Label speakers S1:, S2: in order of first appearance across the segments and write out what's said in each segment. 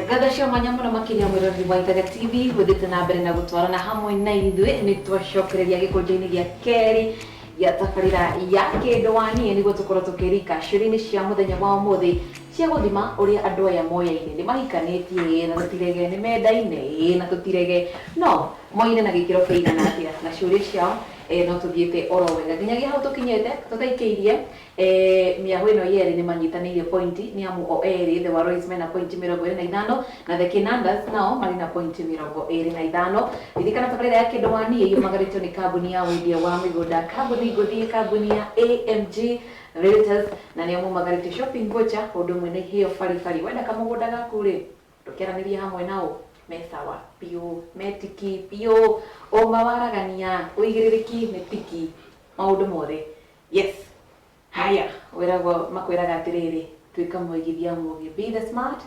S1: Ngatho cia mwanya mũno makĩria mwĩroreri wa Ithaga TV gũthiĩte na mbere na gũtwarana hamwe na ithuĩ. Nĩ twacokereria gĩkũnjo-inĩ gĩa kerĩ gĩa tabarĩra ya Kĩndũ wa Niĩ, nĩguo tũkorwo tũkĩrika ciũria-inĩ cia mũthenya wa ũmũthĩ cia gũthima ũrĩa andũ aya moyaine. Nĩ mahikanĩtie? Ĩĩ na tũtirege. Nĩ mendaine? Ĩĩ na tũtirege. No moyaine na gĩkĩro kĩigana atĩa? Na ciũria ciao no tũthiĩte oro wega nginyagia hau tũkinyĩte tũtaikĩirie. Mĩahũ ĩno yerĩ nĩ manyitanĩire pointi nĩ amu o erĩ The Warois mena pointi 25 na The Kinandas nao marĩ na pointi 25. Ririkana tabarĩra ya Kĩndũ wa Niĩ yumagarĩtio nĩ kambuni ya wendia wa mĩgũnda, kambuni ngũthiĩ, kambuni ya AMG Realtors, na nĩo mumagarĩtio shopping voucher ũndũ ũmwe na iheo baribari. Wenda kamũgũnda gaku rĩ, ndũkĩaranĩrie hamwe nao, me sawa biũ, metiki biũ, ũma waragania, ũigĩrĩrĩki nĩ tiki, maũndũ mothe. Yes. Haya, wĩragwo makwĩraga atĩrĩrĩ, tuĩka mũigithia mũgĩ. Be the smart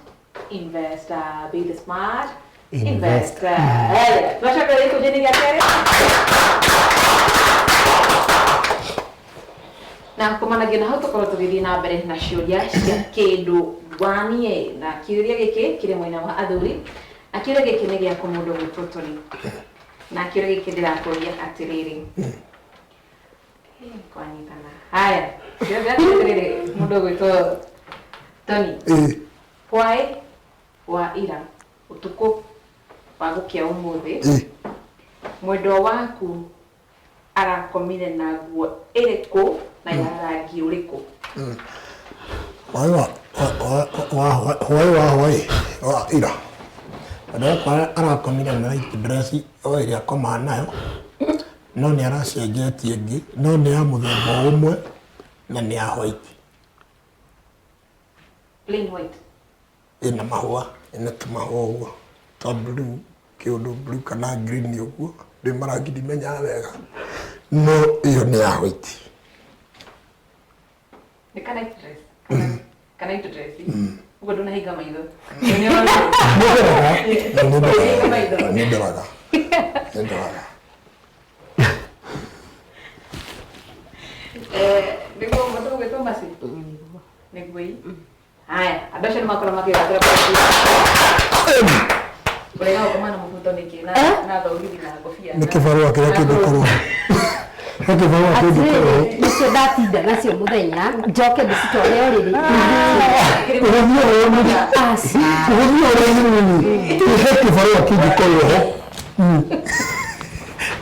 S1: investor. Be the smart investor. Haya, twacoka gĩkũnjũ-inĩ gĩa kerĩ. Na kumanagia na hau tũkorwo tũgĩthiĩ na mbere na ciũria cia kĩndũ wanie, na kĩũria gĩkĩ kĩrĩ mwena wa athuri, na kĩũria gĩkĩ nĩ gĩakwa mũndũ ũgwĩtwo Tony, na kĩũria gĩkĩ ndĩrakũria atĩrĩrĩ. Kwanyitana. Haya, kĩũria atĩrĩrĩ, mũndũ ũgwĩtwo Tony. Hwaĩ wa ira ũtukũ wa gũkĩa ũmũthĩ, mwendwa waku arakomire na nguo ĩrĩkũ na ya rangi ũrĩkũ?
S2: Hwaĩ wa hwaĩ wa hwaĩ wa ira, mwendwa wakwa arakomire na night dress o ĩrĩa akomaga nayo. No nĩ aracenjetie ĩngĩ, no nĩ ya mũthemba o ũmwe na nĩ ya white.
S1: Plain white.
S2: Ĩna mahũa, ĩna tũmahũa ũguo, twa blue, kĩũndũ blue kana green ũguo, ndĩ marangi ndimenyaga wega, no ĩyo nĩ ya white.
S1: Nĩ ka night dress. Ka night dress. Ũguo ndũnahinga maitho.
S2: Nĩ ndoraga, nĩ ndoraga, nĩ ndoraga, nĩ ndoraga.
S1: Nĩguo mũndũ ũgwĩtwo Mercy? Nĩguo ĩ. Haya, andũ acio nĩ makorwo makĩgatĩra pointi. Ũrega gũkoma na mũbuto nĩkĩ na na thogithi na ngobia?
S2: Nĩ kĩbarũa kĩrĩa kĩngĩkorwo he kĩbarũa kĩngĩkorwo.
S3: Atĩrĩrĩ, nĩcio ndatinda nacio mũthenya, njoke ndĩcitware ũrĩrĩ.
S2: Ũhũthia ũrĩa mũnini.
S3: Aca.
S2: Ũhũthia ũrĩa mũnini, he kĩbarũa kĩngĩkorwo ho.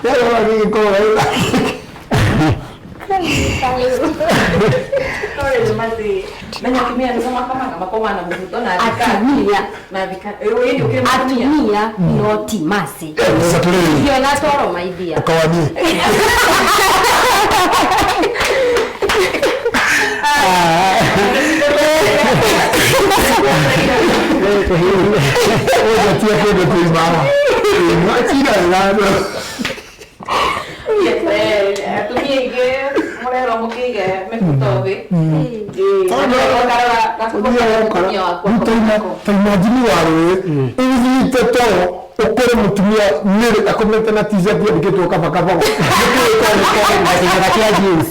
S2: He kĩbarũa kĩngĩkorwo ho.
S1: Menya atumia nĩguo makomaga, makomaga na mũbuto na thika.
S3: Atumia.
S1: Na thika. Ĩĩ, nĩ ũkĩrĩ mũtumia.
S3: Atumia no ti Mercy.
S2: Atĩrĩrĩ.
S3: Ndiona toro, my dear.
S2: Ũkawanie. Ũgatia kĩndũ kĩimara. Tira wega.
S1: Yes, atumia aingĩ mũrerwo mũkĩige mĩbuto thĩ. Ũkarora gabuto karĩa mũtumia waku akoma nako.
S2: Ta imagine warũĩ ũthiĩte toro ũkore mũtumia mĩrĩ akomete na t-shirt yandĩkĩtwo kaba kaba.
S4: Kĩnyatha kĩa jeans.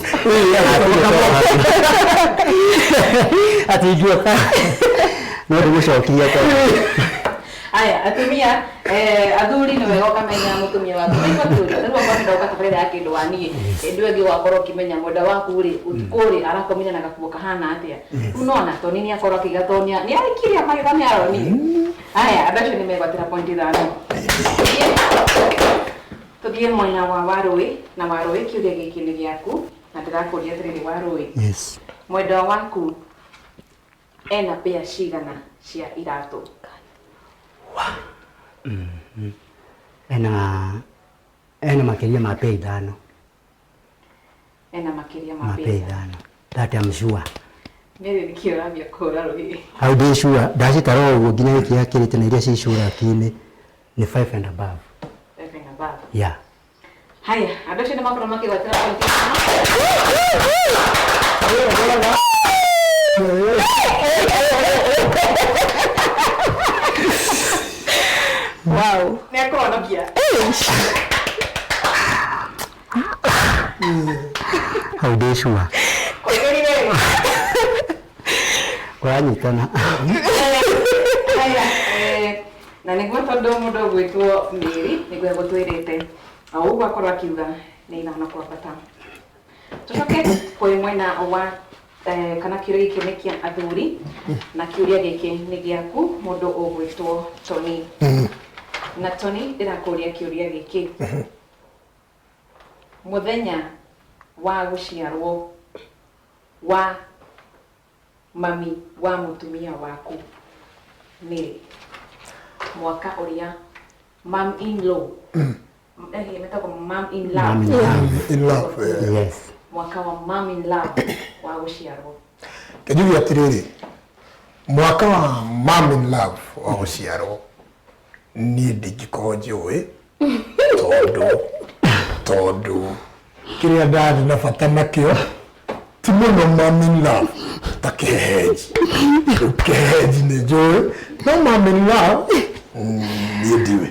S4: Atĩ ingiũka no ndĩmũcokie tondũ
S1: Aya, atumia, athuri, nĩ wega ũkamenya mũtumia waku. Nĩ athuri, rĩu okorwo nĩ ndoka tabarĩra ya Kĩndũ wa Niĩ, hĩndĩ ĩyo ĩngĩ ũgakorwo ũkĩmenya mwenda waku rĩ, ũtukũ rĩ, arakomire na gakuo kahana atĩa. Rĩu nona Tony nĩ akorwo akĩiga tondũ nĩ arĩkirie magetha nĩ aronire. Aya, andũ acio nĩ megwatĩra point ithano. Tũthiĩ mwena wa Warũĩ, na Warũĩ kĩũria gĩkĩ nĩ gĩaku, na ndĩrakũria atĩrĩrĩ Warũĩ.
S4: Yes.
S1: Mwendwa waku ena pair cigana cia iratũ?
S4: Ena makĩria ma pair ithano.
S1: Ena makĩria ma
S4: ma
S1: pair
S4: pair ithano. That I'm sure.
S1: Mary, nĩkĩ ũrambia kũhũra rũhĩ?
S4: Hau ndĩ sure, ndacitara o ũguo nginya gĩkĩ akĩrĩte na iria ciĩ cũraki-inĩ nĩ five and above.
S1: Five and above.
S4: Yeah.
S1: Haya, andũ acio nĩ makorwo makĩgwatĩra pointi ithano.
S3: Wow.
S1: Nĩ akũhonokia.
S4: Hau ndĩ sure.
S1: Kũihũrire.
S4: Kũranyitana.
S1: Haya, Na nĩguo tondũ mũndũ ũgwĩtwo Mary nĩguo egũtwĩrĩte o ũguo akorwo akiuga nĩ ithano kwambata. Tũcoke kwĩ mwena wa kana kĩũria gĩkĩ nĩ kĩa athuri na kĩũria gĩkĩ nĩ gĩaku mũndũ ũgwĩtwo Tony. Na Tony ndĩrakũria kĩũria gĩkĩ. Mũthenya wa gũciarwo wa mami wa mũtumia waku nĩ rĩ? Mwaka ũrĩa mom in law metagwo mom in love.
S4: Mom in love.
S2: In love, eh.
S4: Yes.
S1: Mwaka wa mom in love wa gũciarwo.
S2: Njuge atĩrĩrĩ, mwaka wa mom in love wa gũciarwo niĩ ndingĩkorwo njũĩ tondũ kĩrĩa ndarĩ na bata nakĩo ti mũno mom in love ta kĩhehenji. Rĩu kĩhehenji nĩ njũĩ no mom in love niĩ ndiũĩ.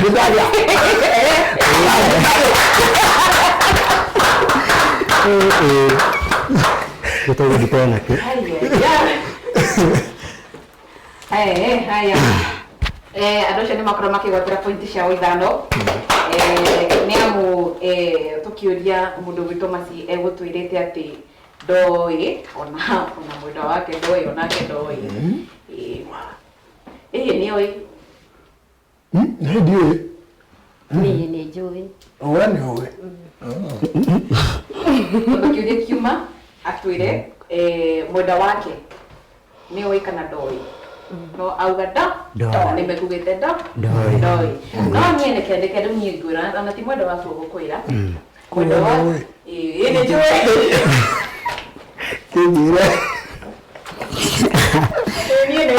S2: Nĩndaria.
S4: Gĩtũgũ nditena kĩ.
S1: Haya, haya. Andũ acio nĩ makorwo makĩgwatĩra pointi ciao ithano. Nĩ amu tũkĩũria mũndũ ũgwĩtwo Mercy egũtwĩrĩte atĩ ndoĩ ona mwendwa wake ndoĩ onake ndoĩ. Ĩĩ nĩ oĩ.
S2: Nĩ ndiũĩ.
S3: Niĩ nĩ njũĩ.
S2: We nĩ ũĩ.
S1: Tondũ kĩũria kiuma atwĩre mwendwa wake nĩ oĩ kana ndoĩ. No auga ndo
S4: Ndoĩ.
S1: nĩ mekugĩte ndo
S4: Ndoĩ.
S1: ndoĩ. No niĩ nĩke nĩke rĩu niĩ ngwĩra ona ti mwendwa waku ũgũkwĩra. Mwendwa wa
S2: Ndoĩ.
S1: ĩĩ nĩ njũĩ.
S2: Kĩnjĩre.
S1: Niĩ nĩ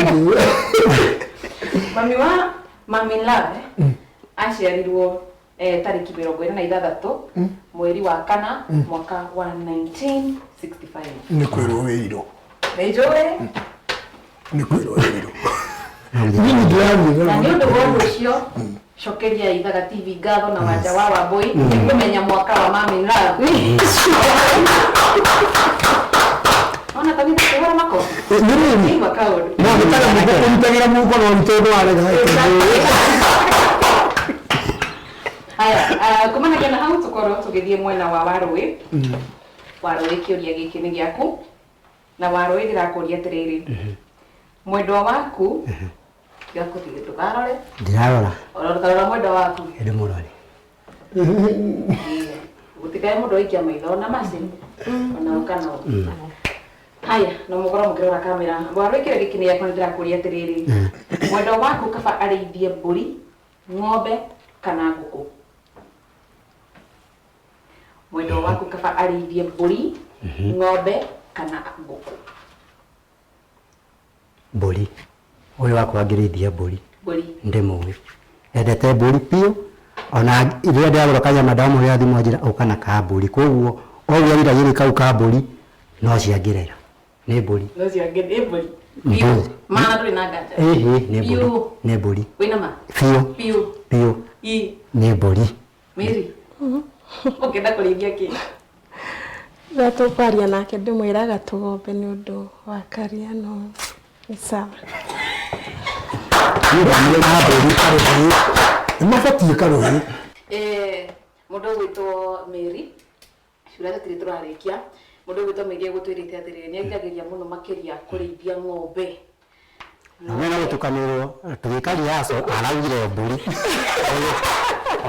S1: njũĩ. Mami wa mami love aciarirwo tarĩki 46 mweri wa kana mwaka wa 1965.
S2: Nĩ kwĩrwo wĩirwo.
S1: Nĩ njũĩ.
S2: Nĩ kwĩrwo wĩirwo. Niĩ ndĩrathiĩ
S1: Na nĩ ũndũ wa ũndũ ũcio cokeria Ithaga TV ngatho na wanja wa Wambui nĩ kũmenya mwaka wa mami love. Ona ta nĩ kũhũra makobi.
S2: Nĩ rĩrĩ.
S1: Igua kaũndũ.
S2: No gĩtarĩ mũhuko ũrutagĩra mũhuko no ũrute ũndũ warega.
S1: Haya, kumanagia na hau tũkorwo tũgĩthiĩ mwena wa Warũĩ. Warũĩ kĩũria gĩkĩ nĩ gĩaku. Na Warũĩ ndĩrakũria atĩrĩrĩ. Mwendwa waku gakũtige ndũkarore.
S4: Ndirarora.
S1: Ũrora mwendwa waku.
S4: Ĩndĩ mũrore.
S1: Gũtikae mũndũ aikia maitho ona maci ona ũkana ũ. Haya, no mũkorwo mũkĩrora kamera. Warũĩ kĩũria gĩkĩ nĩ gĩaku na ndĩrakũria atĩrĩrĩ. Mwendwa waku kaba arĩithie mbũri, ng'ombe kana ngũkũ? Mwendwa waku kaba arĩithie mbũri, ng'ombe kana ngũkũ?
S4: Mbũri. Ũyũ wakwa angĩrĩithia mbũri.
S1: Mbũri.
S4: Ndĩmũĩ. Endete mbũri biũ. Ona rĩrĩa ndĩragũra kanyama ndamũhũrĩra thimũ anjĩra ũka na ka mbũri. Koguo o ũguo ariragĩria kau ka mbũri no ciangĩrera. Nĩ mbũri.
S1: No ciangĩ nĩ mbũri.
S4: Mbũri.
S1: Biũ. Maana ndũrĩ na nganja.
S4: Ĩhĩ nĩ mbũri.
S1: Biũ.
S4: Nĩ mbũri.
S1: Wĩna ma?
S4: Biũ.
S1: Biũ.
S4: Biũ.
S1: Ĩ.
S4: Nĩ mbũri.
S1: Mary. Ũngĩenda kũrĩithia kĩ?
S5: Rĩrĩa tũkwaria nake ndĩmwĩraga tũgombe nĩ ũndũ wa karia no nĩ sawa.
S4: Niĩ ndamũrĩ na mbũri.
S2: Karũhĩ. Nĩ mabatiĩ karũhĩ.
S1: Mũndũ ũgwĩtwo Mary ciũria tũtirĩ tũrarĩkia. Mũndũ ũgwĩtwo Mary egũtwĩrĩte atĩrĩrĩ nĩ ariragĩria mũno makĩria kũrĩithia ng'ombe.
S4: Na gũtukanĩrwo tũgĩka rehearsal araugire mbũri.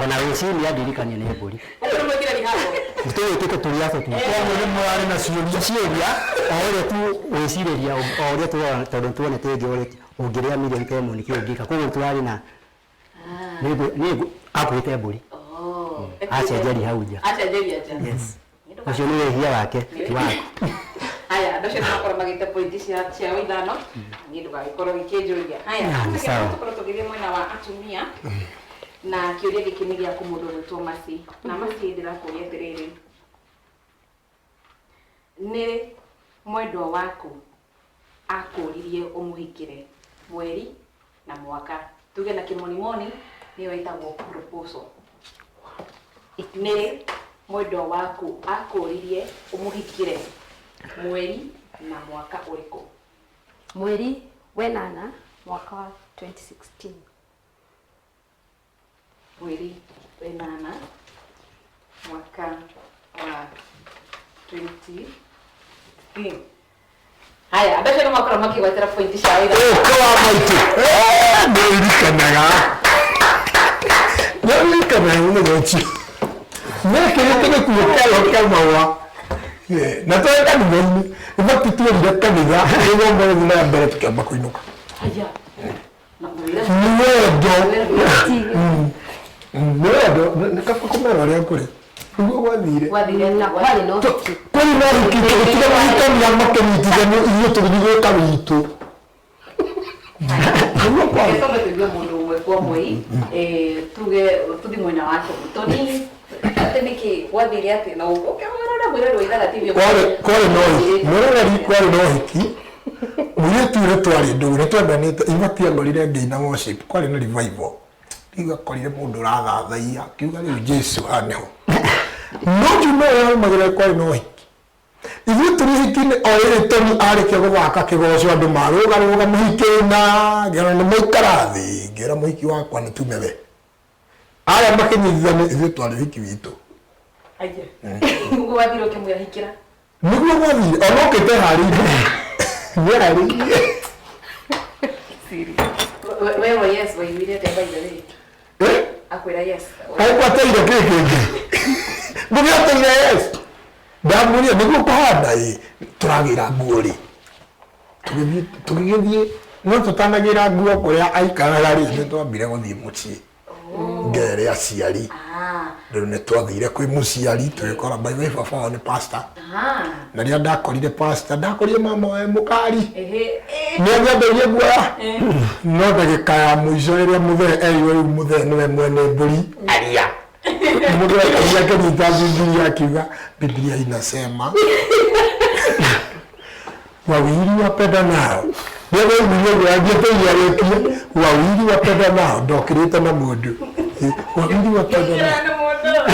S4: Ona rũcinĩ andirikania nĩ mbũri.
S1: Ũguo nĩ mwekire rehearsal?
S4: Tũgĩkĩte tũ rehearsal tu.
S2: Koguo nĩ mũrarĩ na ciũria.
S4: Ciũria o ũrĩa tu gwĩcirĩria o ũrĩa tũrona tondũ tuonete ĩngĩ ũrĩa ũngĩrĩa mirioni ta ĩmwe nĩkĩo ũngĩka. Koguo tũrarĩ na nĩ akuĩte mbũri. Acenjeria hau nja.
S1: Acenjeria nja.
S4: Yes. Ũcio nĩ wĩhia wake ti waku.
S1: Haya, andũ acio nĩ makorwo magĩte pointi ciao ithano. Niĩ ndũgagĩkorwo gĩkĩnjũria. Haya,
S4: Ah, nĩ sawa.
S1: tũkorwo tũgĩthiĩ mwena wa atumia. Na kĩũria gĩkĩ nĩ gĩaku mũndũ ũgwĩtwo Mercy. Na Mercy ndĩrakũria atĩrĩrĩ. Nĩ mwendwa waku akũririe ũmũhikĩre mweri na mwaka. Tuge na kĩmonimoni nĩyo ĩtagwo proposal. Nĩ Mwendwa waku akũririe ũmũhikire mweri na mwaka ũrĩkũ?
S3: Mweri wenana mwaka wa 2016.
S1: Mweri wenana mwaka wa 2016. Haya, andũ acio nĩ makorwo makĩgwatĩra pointi cia wĩra.
S2: Ũka wa maitũ. Nĩririkanaga. Nĩririkanaga mũthenya ũcio. Mekĩrĩte gĩkuo kĩao kĩa mahũa. Na twarĩ kanitha-inĩ. Ibati tuorire kanitha nĩguo mũthenya na mbere tũkĩamba kũinũka.
S1: Haya. Na mwĩra
S2: Nĩ wendo. Nĩ wendo. Nĩ kaba kũmera ũrĩa kũrĩ. Nĩguo gwathire.
S1: gwathire
S3: Na kwarĩ na ũhiki.
S2: Kũrĩ na ũhiki tũgĩtiga mahikania makĩnyitithanio ithuĩ tũgĩthiĩ gwĩka witũ. Nĩguo kwarĩ.
S1: Twambe tũigue mũndũ ũmwe kwa ũmwe tuge tũthiĩ mwena wa Tony. Atĩ nĩkĩ gwathire atĩ na ũkĩmwĩrora mwĩrori wa Ithaga TV
S2: Kwarĩ na ũhiki mwĩroreri kwarĩ na ũhiki mũirĩtu ũrĩa twarĩ ndũgũ nĩ twendanĩte ibati angorire ngĩina worship kwarĩ na revival rĩu akorire mũndũ ũrathathaiya akiuga rĩu Jesu haha nĩho no njume ũrĩa aumagĩra kwarĩ na ũhiki ithuĩ tũrĩ ũhiki-inĩ o rĩrĩ Tony arĩkia gũthaka kĩgoco andũ marũgarũga mũhiki-inĩ ngĩona nĩ maikara thĩ ngĩra mũhiki wakwa nĩ tume we arĩa makĩnyitithania ithuĩ twarĩ ũhiki witũ.
S1: Aya. Nĩguo wathire ũkĩmwĩra hikĩra.
S2: Nĩguo gwathire ona okĩte harĩirie nĩharĩirie.
S1: Wewe yes waiguire atĩa by the way? Akwĩra yes.
S2: Aikwateire kĩ kĩngĩ ndũgĩateire yes ndamũria nĩguo kũhanda ĩ tũragĩra nguo rĩ tũgĩgĩthiĩ no tũtanagĩra nguo kũrĩa aikaraga rĩ nĩ twambire gũthiĩ mũciĩ ngere aciari rĩu nĩ twathire kwĩ mũciari tũgĩkora by the way baba wao nĩ pastor na rĩrĩa ndakorire pastor ndakorire mama wa mũkari nĩ angĩambĩrĩrie guoya no ndagĩka ya mũico rĩrĩa mũthee erirwo rĩu mũthee nĩwe mwene mbũri aria mũthee aria akĩnyita Biblia akiuga Biblia inasema wawili wapendanao nĩaiguire ũguo angiĩte arĩkie wawili wapendanao ndokĩrĩte na mũndũ wawili wapendanao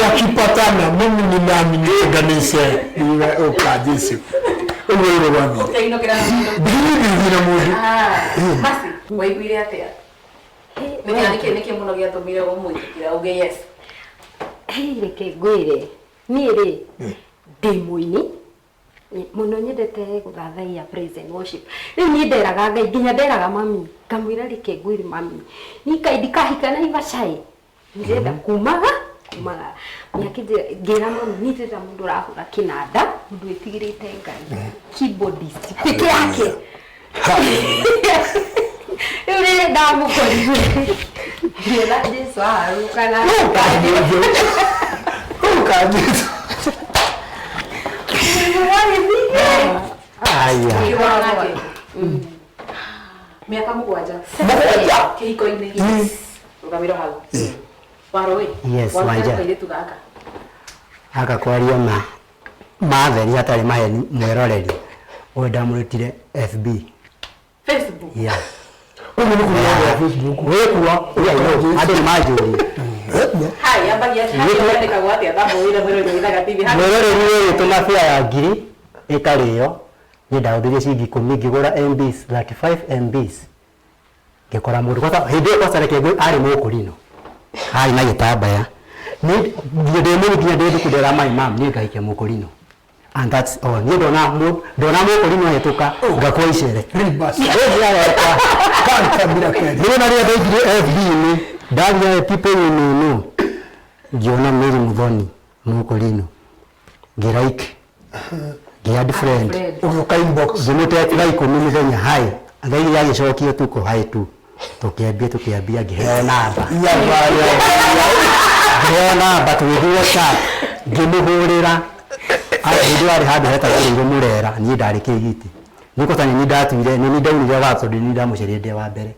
S2: wakipatana mimi ni nani nitenganishe ũka Jesu ũguo nĩguo gwathire
S1: Ũkainũkĩra na mũndũ.
S2: ndigithithie na mũndũ.
S1: Basi waiguire atĩa? Nĩkĩ mũno gĩatũmire ũmwĩtĩkĩra uge yes?
S3: Reke ngwĩre niĩ rĩ ndĩ mũini mũno nyendete gũthathaiya praise and worship. Rĩu niĩ nderaga Ngai nginya nderaga mami ngamwĩra reke ngwĩre mami niĩ kaĩ ndikahika na Ivacai ndĩrenda kumaga ngĩra mami niĩ ndĩrenda mũndũ ũrahũra kĩnanda mũndũ wĩtigĩrĩte Ngai keyboardist peke yake. Rĩu rĩrĩa ndamũkorire ngĩona Jesu aharũka na
S2: Ũka Jesu.
S4: Aya.
S1: Mĩaka mũgwanja.
S2: Mũgwanja?
S1: Kĩhiko-inĩ. Rũgamĩro hau. Warũĩ?
S4: Yes, Wanja.
S1: Kairĩtu gaka.
S4: Aka kwaria ma matheri hatarĩ maheni mwĩroreri ũyũ ndamũrutire FB.
S1: Facebook.
S4: Yeah.
S2: Ũguo nĩ kuga Facebook.
S4: Wĩkuo andũ nĩ manjũrie.
S1: Hai, ambagia yandĩkagwo atĩa thamba wĩra mwĩroreri wa Ithaga TV.
S4: Mwĩroreri ũyũ tũma bĩa ya ngiri ĩtarĩo niĩ ndahũthĩrire ciringi ikũmi ngĩgũra MBs 35 MBs ngĩkora mũndũ kwanza hĩndĩ ĩyo kwanza reke ngwĩ arĩ mũkũrino arĩ na gĩtambaya nginya ndĩ mũru nginya ndĩ thuku ndera my mom niĩ ngahikia mũkũrino and that's all niĩ ndona mũkũrino ahĩtũka ngakua icere nĩwona rĩrĩa ndaingire FB-inĩ ndathire people you may know ngĩona Mary Muthoni mũkũrino ngĩlike ngĩ add friend
S2: Ũgĩũka inbox
S4: ngĩmũte thaa ikũmi mũthenya hi thaa igĩrĩ agĩcokia ũtukũ hi tu tũkĩambia ngĩheo namba ngĩheo namba tũgĩthiĩ WhatsApp ngĩmũhũrĩra hĩndĩ ĩyo arĩ handũ hetagwo Rũirũ Mũrera niĩ ndarĩ Kĩgiti nĩ kwanza nĩ niĩ ndatuire nĩ niĩ ndaunire watho tondũ nĩ niĩ ndamũcerire ndĩ wa mbere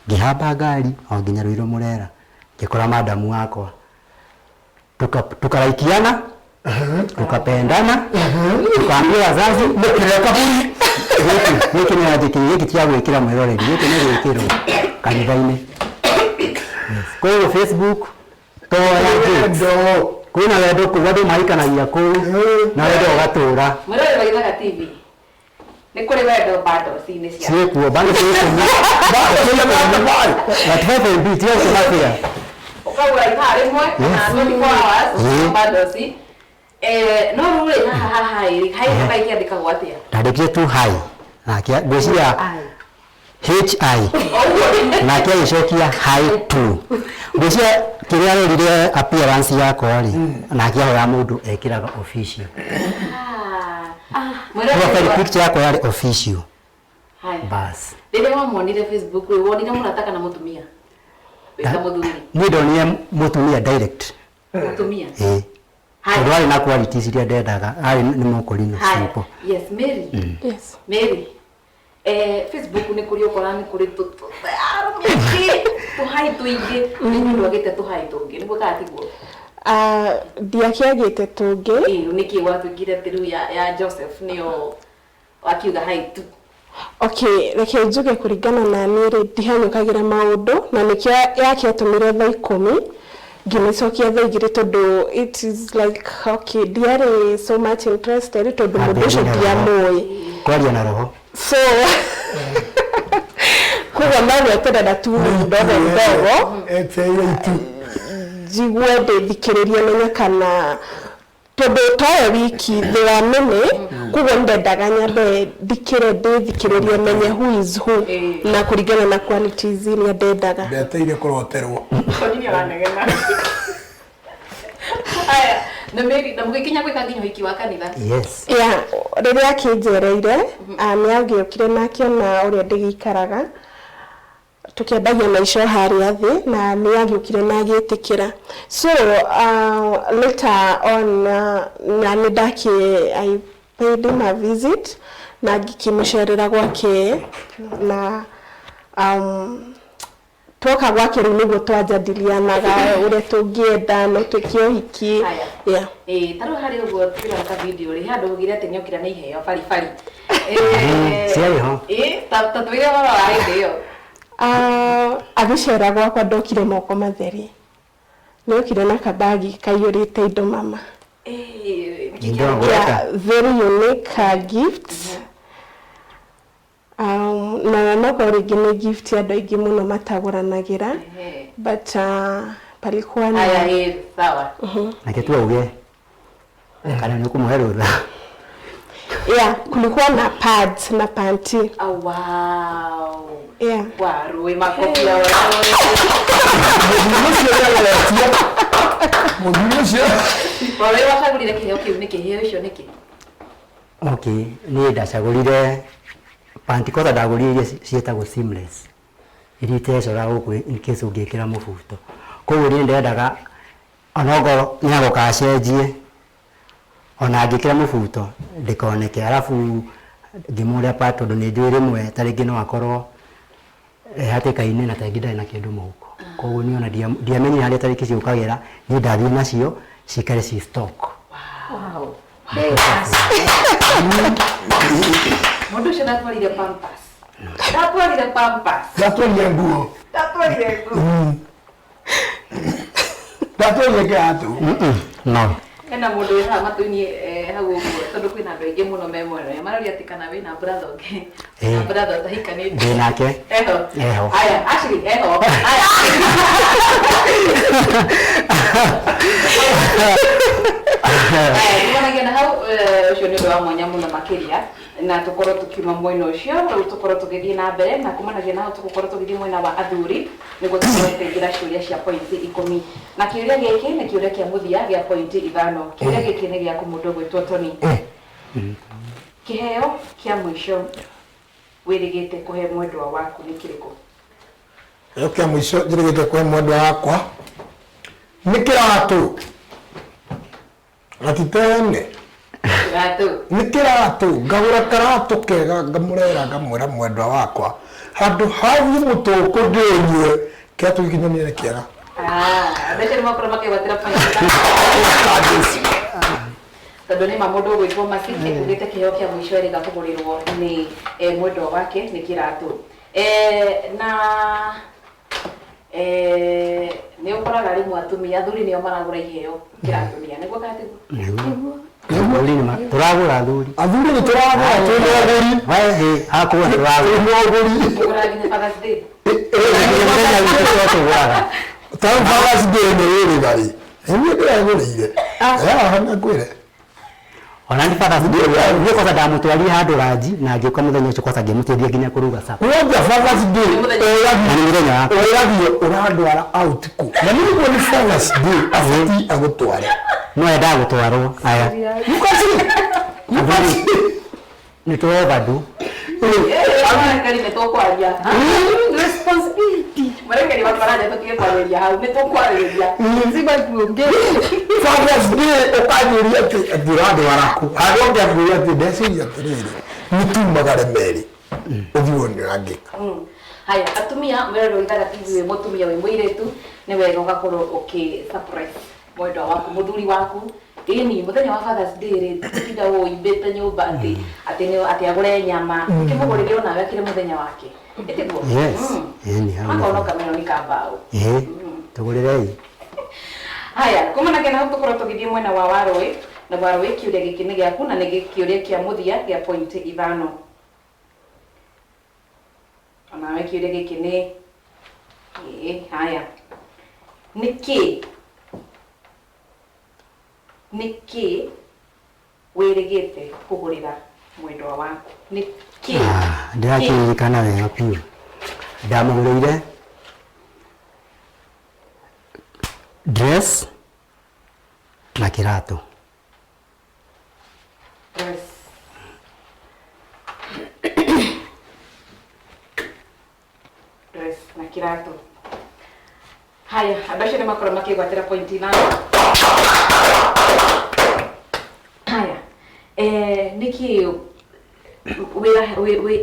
S4: ngĩhamba ngari o nginya Rũirũ Mũrera ngĩkora madamu wakwa tukaraikiana tukapendana tukaambia wazazi
S2: mũkĩrĩa kaburi
S4: gĩkĩ nĩ anjĩkĩire gĩkĩ ti gĩa gwĩkĩra mwĩroreri gĩkĩ nĩ gwĩkĩrwo kanitha-inĩ. Koguo Facebook toya
S2: Wendo.
S4: Kwĩna wendo kũu andũ mahikanagia kũu na wendo ũgatũra.
S1: Mwĩroreri wa Gĩthaka TV, nĩ kũrĩ wendo bundles-inĩ cia
S4: Ciĩkuo bado ciĩ 10. 35 MB tiga gũkĩmabĩa.
S1: Ũkagũra ithaa rĩmwe na 24 hours bundles. No rĩu rĩ, haha haha ĩ hi hi kĩandĩkagwo atĩa?
S4: Ndandĩkire tu hi. Nake ngwĩciria HI. Nake agĩcokia hi tu. Ngwĩciria kĩrĩa arorire appearance yakwa rĩ, nake ahoya mũndũ ekĩraga official.
S1: Mwĩroreri
S4: Profile
S1: wa
S4: picture yakwa yarĩ official.
S1: Haya.
S4: Bas.
S1: Rĩrĩa wamuonire Facebook rĩ, wonire mũrata kana mũtumia? Wĩta mũthuri.
S4: Niĩ ndonire mũtumia direct.
S1: Mũtumia.
S4: Ĩĩ.
S1: Haya.
S4: Tondũ arĩ na qualities iria ndendaga, arĩ nĩ mũkũrinũ
S1: Haya.
S4: simple.
S1: Yes, Mary.
S5: Yes.
S1: Mary. Facebook nĩ kũrĩ ũkora nĩ kũrĩ arũme aingĩ, tũhai tũingĩ, nĩ mũndũ agĩte tũhai tũngĩ, nĩguo kana tiguo?
S5: Ndiakĩagĩte tũngĩ.
S1: Ĩĩ, nĩkĩ gwatuĩkire atĩ rĩu ya Joseph nĩyo wakiuga hi tu?
S5: Okay, reke njuge kũringana na niĩ rĩ, ndihanyũkagĩra maũndũ na nĩkĩo yakĩatũmire thaa 10 ngĩmĩcokia thaa 2 tondũ it is like okay, ndiarĩ so much interested tondũ mũndũ ũcio ndiamũĩ.
S4: Kwaria na roho.
S5: So koguo no gweterera tu ndogo ndogo
S2: Eteire itu.
S5: Njigue ndĩthikĩrĩrie menye kana tondũ toyo wiki there are many, koguo ndendaga nyambe ndikĩre ndĩthikĩrĩrie menye who is who na kũringana na qualities iria ndendaga.
S2: Ndeteire kũroterwo.
S1: Tony nĩaranegena. Haya, na Mary, na mũgĩkinya gwĩka nginya ũhiki wa kanitha?
S4: Yes.
S5: Yeah, rĩrĩa akĩnjereire nĩ agĩũkire na akĩona ũrĩa ndĩgĩikaraga tũkĩambagia maica o harĩa thĩ na nĩ agĩũkire na agĩtĩkĩra. So later on na nĩ ndakĩ I paid him a visit na ngĩkĩmũcerera gwake na twoka gwake rĩu nĩguo twanjadilianaga ũrĩa tũngĩenda no twĩke ũhiki.
S1: Haya.
S5: Yeah.
S1: Ĩĩ, ta rĩu harĩ ũguo tũrona ka video rĩ, handũ ugire atĩ nĩokire na iheo baribari.
S4: Ciarĩ ho.
S1: Ĩĩ, ta twĩre ũhoro wa hĩndĩ ĩyo.
S5: Agĩcera gwakwa ndokire moko matheri, nĩokire na kabagi kaiyũrĩte indo mama.
S1: Ĩĩ, nĩkĩ
S4: Indo
S1: kĩarĩ?
S4: gweta.
S5: Yeah, very unique gifts. Na nokorwo rĩngĩ nĩ gift andũ aingĩ mũno matagũranagĩra, but palikuwa na
S1: Haya, ĩĩ, sawa.
S4: Nake tu auge kana nĩ ũkũmũhe rũtha.
S5: Yeah, kulikuwa na pads na panty.
S1: Oh, wow.
S5: Yeah.
S1: Warũĩ makobi ya warũĩ.
S2: Mũthuri ũcio nĩageretie. Mũthuri ũcio.
S1: Warũĩ wacagũrire kĩheo kĩu nĩkĩ? Iheo icio nĩkĩ?
S4: Okay, niĩ ndacagũrire panty kwanza, ndagũrire iria ciĩtagwo seamless iria itecora gũkũ in case ũngĩkĩra mũbuto, koguo niĩ ndendaga onokorwo nĩagoka acenjie ona angĩkĩra mũbuto ndĩkoneke, arabu ngĩmũrĩa pa tondũ nĩ njũĩ rĩmwe ta rĩngĩ no akorwo hatĩka-inĩ na ta rĩngĩ ndarĩ na kĩndũ mũhuko, koguo niĩ ona ndiamenyire harĩa tarĩki ciũkagĩra, niĩ ndathiĩ nacio cikare ci stock.
S1: Wow. Mũndũ ũcio ndatwarire Pampers. Ndatwarire Pampers.
S2: Ndatwarire nguo.
S1: Ndatwarire nguo.
S2: Ndatwarire kĩratũ.
S4: No.
S1: Hena mũndũ wĩ haha matũ-inĩ hau ũguo tondũ kwĩna andũ aingĩ mũno me mwena maroria atĩ kana wĩna brother ũngĩ.
S4: Ĩĩ.
S1: Na brother ũtahikanĩtie.
S4: Ndĩ nake.
S1: Eho.
S4: Eho.
S1: Aya, Ashley, eho. Aya. Aya, kumanagia na hau ũcio nĩ ũndũ wa mwanya mũno makĩria na tũkorwo tũkiuma mwena ũcio rĩu tũkorwo tũgĩthiĩ na mbere na kumanagia na hau tũgũkorwo tũgĩthiĩ mwena wa athuri nĩguo tũkorwo tũkĩingĩra ciũria cia pointi 10 na kĩũria gĩkĩ nĩ kĩũria kĩa mũthia gĩa pointi 5. Kĩũria gĩkĩ nĩ gĩaku mũndũ ũgwĩtwo Tony. Kĩheo kĩa mũico wĩrĩgĩte kũhe mwendwa waku nĩ kĩrĩkũ?
S2: Kĩheo kĩa mũico njĩrĩgĩte kũhe mwendwa wakwa nĩ kĩratũ. Gatitene.
S1: Kĩratũ.
S2: Nĩ kĩratũ, ngagũra karatũ kega ngamũrera ngamwĩra mwendwa wakwa handũ hathiĩ mũtũkũ ndĩũnyue kĩratũ gĩkĩ nyonire nĩ kĩega.
S1: Ah, andũ acio nĩ makorwo makĩgwatĩra pointi. Tondũ nĩ ma mũndũ ũgwĩtwo Mercy ekugĩte kĩheo kĩa mũico erĩga kũgũrĩrwo nĩ mwendwa wake nĩ kĩratũ. Na Nĩ ũkoraga rĩmwe atumia athuri nĩo maragũra iheo gũkĩra atumia, nĩguo kana tiguo?
S4: Nĩguo. Athuri nĩ tũragũra athuri.
S2: Athuri nĩ tũragũra, twĩ na agũri.
S4: We hakuo nĩ tũragũra.
S2: Twĩ na agũri.
S1: Mũgũraga nginya Father's Day?
S4: Nginya mũthenya witũ to tũgũraga.
S2: Ta Father's Day nĩ rĩrĩ rĩ, nĩ ndĩragũrĩire. Haha na ngwĩre.
S4: Ona nĩ Father's Day, niĩ kwanza ndamũtwarire handũ ranji na ngĩũka mũthenya ũcio kwanza ngĩmũteithia nginya kũruga supper.
S2: Wonja Father's Day,
S4: Na nĩ mũthenya wakwa.
S2: Ũragio ũrandwara out kũ? Na nĩ nĩguo nĩ Father's Day abatiĩ agũtware.
S4: No endaga gũtwarwo. Aya.
S2: You can see. You can see.
S4: Nĩ tũ overdo.
S1: Marekeri nĩ tũkwaria.
S3: Responsibility.
S1: Marekeri matwaranja tũtige kwarĩrĩria hau, nĩ tũkwarĩrĩria.
S3: Lazima tuongee.
S2: Father's Day ũkanjũria atĩ atĩ ũrandwara kũ? Handũ ũngĩambĩrĩria atĩ ndeciria atĩrĩrĩ, nĩ tumagare merĩ. Ũthiĩ wone ũrangĩka.
S1: Haya, atumia mwĩrore Ithaga TV, wĩ mũtumia wĩ mũirĩtu, nĩ wega ũgakorwo ũkĩ surprise mwendwa waku, mũthuri waku. Ĩni mũthenya wa Father's Day rĩ, tũtinda ũimbĩte nyũmba atĩ atĩ nĩ atĩ agũre nyama, ũkĩmũgũrĩre onawe akĩrĩ mũthenya wake. Ĩtiguo?
S4: Yes. Ĩni hau.
S1: Makona kamĩroni ka mbaũ.
S4: Ĩĩ. Tũgũrĩrei.
S1: Haya, kuma na kena tũkorwo tũgĩthiĩ mwena wa Warũĩ, na Warũĩ kĩũria gĩkĩ nĩ gĩaku na nĩ kĩũria kĩa mũthia kĩa point 5. Onawe kĩũria gĩkĩ nĩ ĩĩ, haya. Nĩkĩ nĩkĩ wĩrĩgĩte kũgũrĩra mwendwa waku? Nĩkĩ?
S4: Ndĩrakĩririkana wega biũ. Ndamũgũrĩire dress na kĩratũ.
S1: Dress. Dress na kĩratũ. Haya, andũ acio nĩ makorwo makĩgwatĩra point 5. Haya, nĩkĩ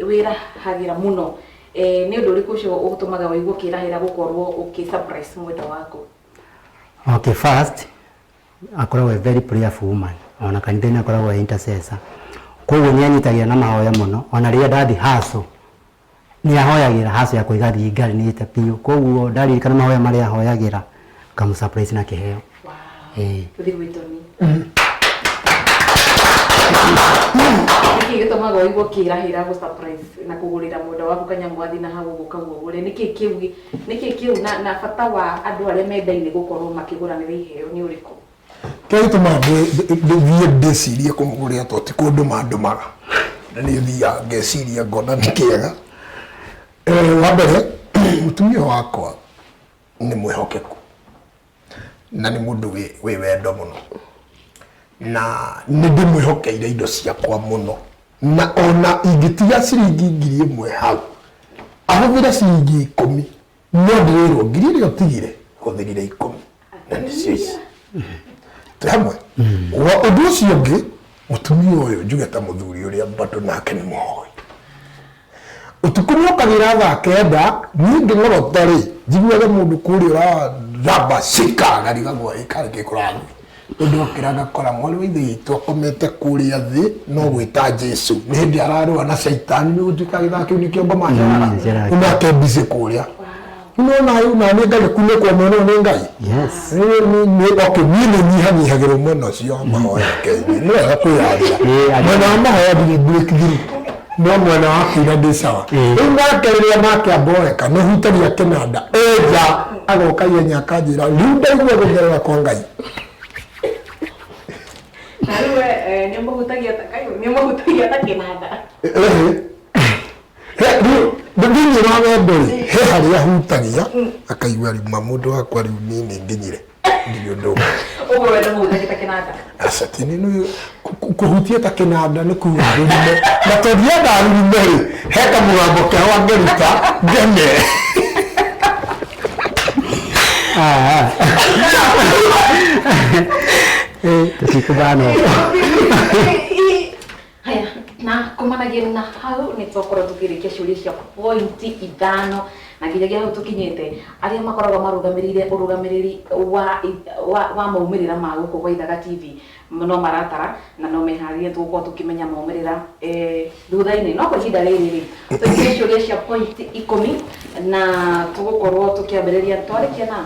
S1: wĩrahagĩra mũno? Nĩ ũndũ ũrĩkũ ũcio ũtũmaga ũigue ũkĩrahĩra gũkorwo ũkĩ surprise mwendwa waku?
S4: Okay, first akoragwo a very prayerful woman. Ona kanitha-inĩ akoragwo e intercessor. Koguo nĩ anyitagĩra na mahoya mũno. Ona rĩrĩa ndathiĩ haco, nĩ ahoyagĩra haco yakwa ĩgathiĩ ngarinĩte biũ. Koguo ndaririkana mahoya marĩa ahoyagĩra, ngamũ surprise na kĩheo.
S1: Wow.
S4: Ĩĩ.
S1: Tũthiĩ gwĩ Tony. Nĩkĩ gĩtũmaga ũigue ũkĩrahĩra gũ surprise na kũgũrĩra mwendwa waku kanyamũ athiĩ na hau ũguo kau ũgũre? Nĩkĩ kĩu, nĩkĩ kĩu na bata wa andũ arĩa mendaine gũkorwo makĩgũranĩra iheo nĩ ũrĩkũ?
S2: Kĩrĩa gĩtũmaga ndĩthiĩ ndĩcirie kũmũgũrĩra to ti kũndũma ndũmaga. Na nĩ thiaga ngeciria ngona nĩ kĩega. Wa mbere, mũtumia wakwa nĩ mwĩhokeku na nĩ mũndũ wĩ wendo mũno, na nĩ ndĩmwĩhokeire indo ciakwa mũno, na ona ingĩtiga ciringi 1,000 hau ahũthĩre ciringi 10, no ndĩrĩrwo ngiri ĩrĩa ũtigire hũthĩrire 10 na nĩcio ici. Twĩ hamwe. Wa ũndũ ũcio ũngĩ, mũtumia ũyũ njuge ta mũthuri ũrĩa bado nake nĩ mũhoi. Ũtukũ nĩokagĩra thaa 9, niĩ ngĩng'orota rĩ, njiguaga mũndũ kũrĩa ũraramba cika ngarigagwo ĩ karĩ kĩ kũrathiĩ. Ũndũ okĩra ngakora mwarĩ wa ithe witũ akomete kũrĩa thĩ no gwĩta Jesũ. Nĩ hĩndĩ ararũa na caitani, nĩ gũtuĩka gĩthaa kĩu nĩkĩo ngoma njaraga. Nake busy kũrĩa. Nĩwona rĩu na nĩ ngagĩkunĩkwo mwena ũyũ nĩ Ngai.
S4: Yes.
S2: Nĩ, okay, niĩ nĩ nyihanyihagĩrwo mwena ũcio wa mahoya Kenya. Nĩ wega kwĩyaria. Mwena wa mahoya ndirĩ breakthrough. No mwena wa kũina ndĩ sawa. Rĩu nake rĩrĩa nake amboeka, nĩ hutagia kĩnanda. Enja, agoka ihenya akanjĩra, rĩu ndaigua gũtherera kwa Ngai.
S1: Na rĩu we, nĩ ũmũhutagia ta kaĩ, nĩ ũmũhutagia ta kĩnanda.
S2: Rĩu, thĩinĩ wa wendo rĩ, he harĩa hutagia, akaigua rĩu ma mũndũ wakwa rĩu niĩ nĩ nginyire. Ndirĩ ũndũ ũngĩ.
S1: Ũguo we ndũmũhutagia ta kĩnanda?
S2: Aca, ti nĩ nĩ kũhutia ta kĩnanda nĩ kuga rũrime. Na tondũ enda rũrime rĩ, he kamũgambo keho angĩruta, ngene.
S4: Tũtikũbana.
S1: Haya, na Kumanagia na hau nĩ twakorwo tũkĩrĩkia ciũria cia pointi 5 na nginyagia hau tũkinyĩte arĩa makoragwo marũgamĩrĩire ũrũgamĩrĩri wa maumĩrĩra ma gũkũ gwa Ithaga TV no maratara na no meharĩrie tũgũkorwo tũkĩmenya maumĩrĩra thutha-inĩ. No kwa ihinda rĩrĩ rĩ tũingĩre ciũria cia pointi 10 na tũgũkorwo tũkĩambĩrĩria twarĩkia na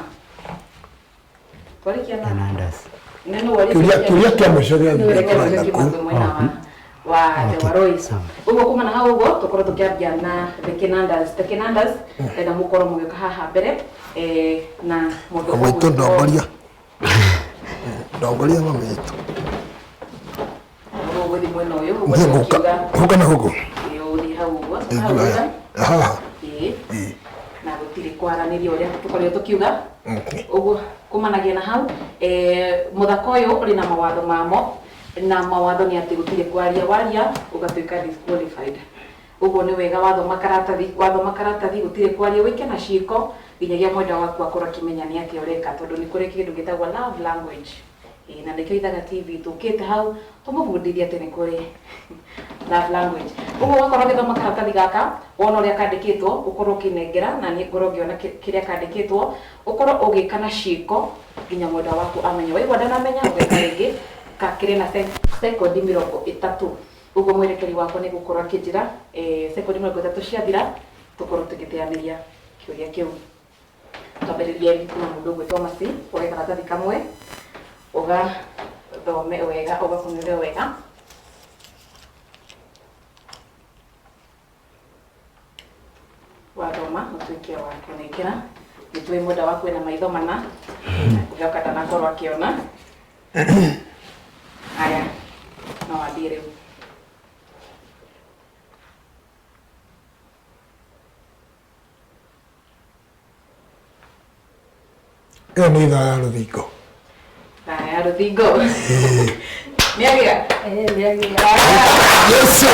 S1: neno
S2: kĩũria kĩa mũico gĩa
S1: wa Tewaroi. Ũguo kuma na hau ũguo tũkorwo tũkĩambia na The Kenandas. The Kenandas ndenda mũkorwo mũgĩũka haha mbere na mũndũ
S2: ũgwĩtwo ndongoria. Ndongoria mami witũ.
S1: Ũgũthiĩ mwena ũyũ
S2: ũguo gũka na gũkũ.
S1: Ũgũthiĩ hau ũguo.
S2: Haha.
S1: Na gũtirĩ kwaranĩria ũrĩa tũkoretwo tũkiuga. Ũguo kumanagia na hau mũthako ũyũ ũrĩ na mawatho mamo na mawatho nĩ atĩ gũtirĩ kwaria waria ũgatuĩka disqualified. Ũguo nĩ wega wathoma karatathi gũtirĩ kwaria wĩke na ciĩko nginyagia mwendwa waku akorwo akĩmenya nĩ atĩa ũreka tondũ nĩ kũrĩ kĩndũ gĩtagwo love language. Na nĩkĩo Ithaga TV tũkĩte hau tũmũbundithie atĩ nĩ kũrĩ love language. Ũguo wakorwo ũgĩthoma karatathi gaka wona ũrĩa kandĩkĩtwo ũkorwo ũkĩnengera na niĩ ngorwo ngĩona kĩrĩa kandĩkĩtwo ũkorwo ũgĩka na ciĩko nginya mwendwa waku amenye. Waigua ndanamenya ũgeka rĩngĩ kakĩrĩ na sekondi 30. Ũguo mwerekeri wakwa nĩ gũkorwo akĩnjĩra sekondi 30 ciathira tũkorwo tũgĩteanĩria kĩũria kĩu. Twambĩrĩrie na mũndũ ũgwĩtwo Mercy woe karatathi kamwe ũgathome wega ũgakunũre wega. Wathoma ũtuĩke wa kũnengera. Nĩtũĩ mwenda waku ena maitho mana ũgĩoka ndanakorwo akĩona. Haya, no wambie rĩu.
S2: Ĩyo nĩ ithaa ya rũthingo.
S1: Thaa ya rũthingo. Nĩagĩa?
S3: Nĩagĩa.
S2: Yesu.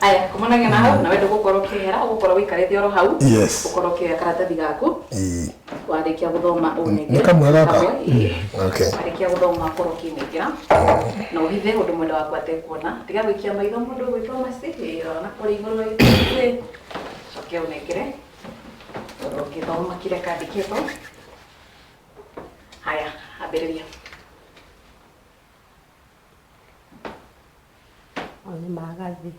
S1: Aya, kumanagia na hau nawe ndũgũkorwo ũkĩehera ũgũkorwo ũikarĩte oro hau.
S2: Yes.
S1: Ũkorwo ũkĩoya karatathi gaku. Warĩkia gũthoma ũnengere.
S2: Nĩ kamwe gaka? Okay.
S1: Warĩkia gũthoma ũkorwo ũkĩnengera na ũhithe ũndũ mwenda waku atekuona. Tiga gũikia maitho mũndũ ũgwĩtwo Mercy ona kũrĩa igũrũ ĩ. Coke ũnengere. Ũgĩthoma kĩrĩa kandĩkĩtwo. Haya, ambĩrĩria.
S3: Nĩ magathi.